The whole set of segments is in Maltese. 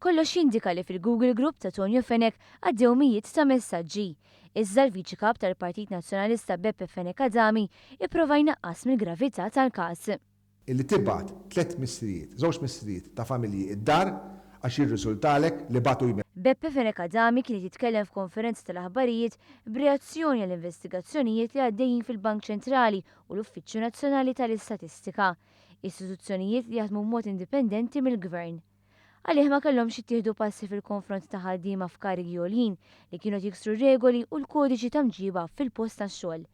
Kollox jindika li fil-Google Group ta' Tonio Fenech għaddew mijiet ta' messaġġi. Iżda l-Viċi Kap tal-Partit Nazzjonalista Beppe Fenech Adami ipprova jnaqqas mill-gravità tal-każ. Illi tibgħat tlett missirijiet, żewġ missirijiet ta' familji id-dar għax jirriżultalek li bagħtu email. Beppe Fenech Adami kien qed jitkellem f'konferenza tal-aħbarijiet b'reazzjoni għall-investigazzjonijiet li għaddejjin fil-Bank Ċentrali u l-Uffiċċju Nazzjonali tal-Istatistika, istituzzjonijiet li jaħdmu b'mod indipendenti mill-Gvern. Għalih ma kellhomx jittieħdu passi fil-konfront ta' ħaddiema f'karigi għoljin li kienu qed jiksru r-regoli u l-kodiċi ta' mġiba fil-post tax-xogħol.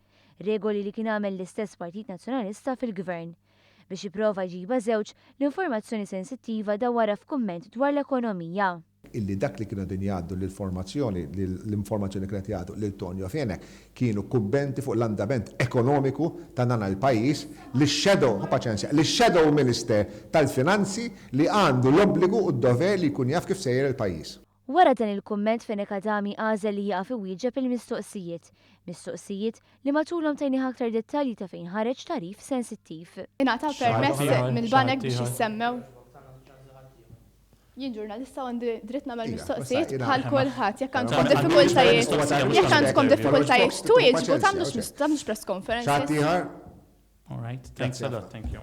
Regoli li kien għamel l-istess Partit Nazzjonalista fil-Gvern. Biex jipprova jġibha żewġ, l-informazzjoni sensittiva dawwarha f'kumment dwar l-ekonomija. Illi dak li kienu qegħdin jgħaddu lill-formazzjoni, l-informazzjoni li kienet jgħaddu lil Tonio Fenech kienu kummenti fuq l-andament ekonomiku ta' dan il-pajjiż lix-shadow, ħu paċenzja, lix-shadow minister tal-finanzi li għandu l-obbligu u d-dover li jkun jaf kif sejjer il-pajjiż. Wara dan il-kumment Fenech Adami għażel li jieqaf iwieġeb il-mistoqsijiet. Mistoqsijiet li matulhom tajnih aktar dettalji ta' fejn ħareġ tagħrif sensittiv. Ingħataw permess mill-banek biex jissemmew. Jien ġurnalista u għandi dritt nagħmel mistoqsijiet bħal kulħadd. Jekk għandkom diffikultajiet, jekk għandkom diffikultajiet twieġbu tagħmlux press conferences. All right, thanks a lot, thank you.